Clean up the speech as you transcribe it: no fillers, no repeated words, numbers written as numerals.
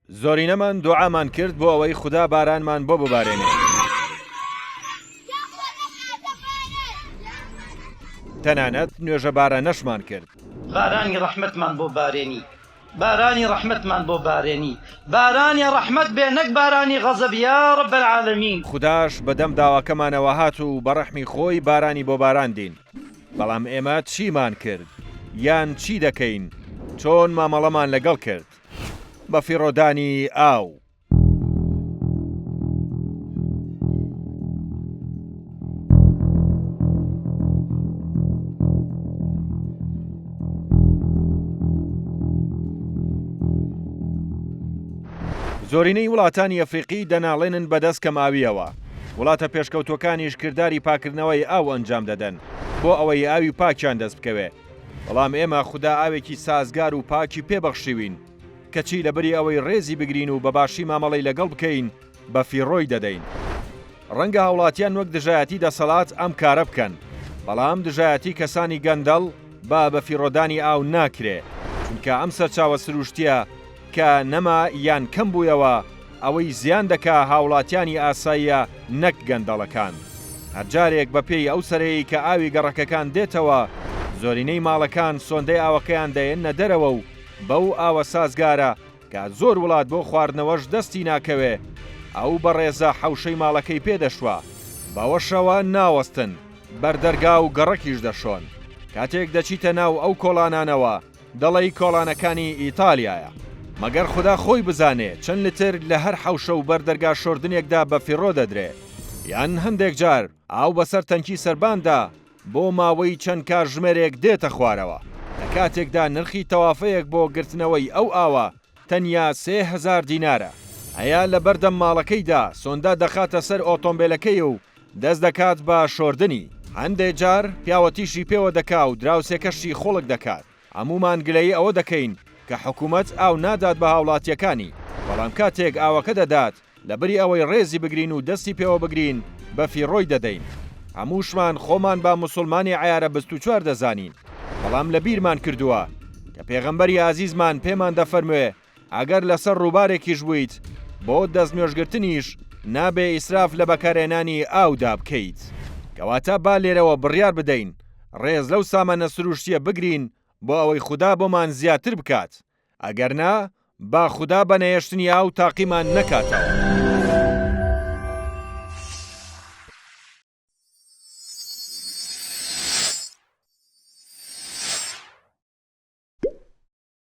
زۆرینەمان دوعامان کرد بۆ ئەوەی خودا بارانمان بۆ ببارێنێ. تەنانەت نوێژە بارانەشمان کرد. بارانی ڕەحمەتمان بۆ بارێنی بارانی ڕەحمەتمان بۆ بارێنی بارانی ڕەحمەت بێ نەک بارانی غەزەب یا رب العالمین. خوداش بەدەم داواکەمانەوە هات و بە ڕەحمی خۆی بارانی بۆ باراندین. بەڵام ئێمە چیمان کرد؟ یان چی دەکەین؟ چۆن مامەڵەمان لەگەڵ کرد؟ بەفیڕۆدانی ئاو. زۆرینەی وڵاتانی ئەفریقی دەناڵێنن بەدەست کەمئاوییەوە، وڵاتە پێشکەوتووەکانیش کرداری پاکردنەوەی ئاو ئەنجام دەدەن بۆ ئەوەی ئاوی پاکیان دەست بکەوێ، بەڵام ئێمە خودا ئاوێکی سازگار و پاکی پێ بەخشیوین، کەچی لەبری ئەوەی ڕێزی بگرین و بە باشی مامەڵەی لەگەڵ بکەین بە فیڕۆی دەدەین. ڕەنگە هاوڵاتیان وەک دژایەتی دەسەڵات ئەم کارە بکەن، بەڵام دژایەتی کەسانی گەندەڵ بە بەفیڕۆدانی ئاو ناکرێ، چونکە ئەم سەرچاوە سروشتیە کە نەما یان کەم بوویەوە ئەوەی زیان دەکا هاوڵاتیانی ئاساییە نەک گەندەڵەکان. هەر جارێک بە پێی ئەو سەرەیەی کە ئاوی گەڕەکەکان دێتەوە، زۆرینەی ماڵەکان سۆندەی ئاوەکەیان دەێننە دەرەوە و بەو ئاوە سازگارە کە زۆر وڵات بۆ خواردنەوەش دەستی ناکەوێ، ئەو بەڕێزە حەوشەی ماڵەکەی پێ دەشوا. بەوەشەوە ناوەستن، بەردەرگا و گەڕەکیش دەشۆن. کاتێک دەچیتە ناو ئەو کۆڵانانەوە، دەڵێی کۆڵانەکانی ئیتالیایە. مەگەر خودا خۆی بزانێ چەند لتر لە هەر حەوشە و بەردەرگا شۆردنێکدا بەفیڕۆ دەدرێ. یان هەندێک جار ئاو بەسەر تەنکی سەرباندا بۆ ماوەی چەند کاژمێرێک دێتە خوارەوە، لە کاتێکدا نرخی تەوافەیەک بۆ گرتنەوەی ئەو ئاوە تەنیا 3000 دینارە. هەیە لە بەردەم ماڵەکەیدا سۆندا دەخاتە سەر ئۆتۆمبێلەکەی و دەست دەکات بە شۆردنی. هەندێ جار پیاوەتیشی پێوە دەکا و دراوسێکەشی خۆڵک دەکات. هەموومان گلەیی ئەوە دەکەین کە حکوومەت ئاو نادات بە هاوڵاتییەکانی، بەڵام کاتێک ئاوەکە دەدات، لەبری ئەوەی ڕێزی بگرین و دەستی پێوە بگرین بە فیڕۆی دەدەین. هەمووشمان خۆمان بە موسوڵمانی عەیارە 24 دەزانین، بەڵام لە بیرمان کردووە کە پێغەمبەری ئازیزمان پێمان دەفەرموێ ئەگەر لەسەر ڕووبارێکیش بوویت بۆ دەستنوێژگرتنیش نابێ ئیسراف لە بەکارهێنانی ئاودا بکەیت. کەواتە با لێرەوە بڕیار بدەین ڕێز لەو سامانە سروشتییە بگرین بۆ ئەوەی خودا بۆمان زیاتر بکات، ئەگەر نا با خودا بە نەهێشتنی ئاو تاقیمان نەکاتەوە.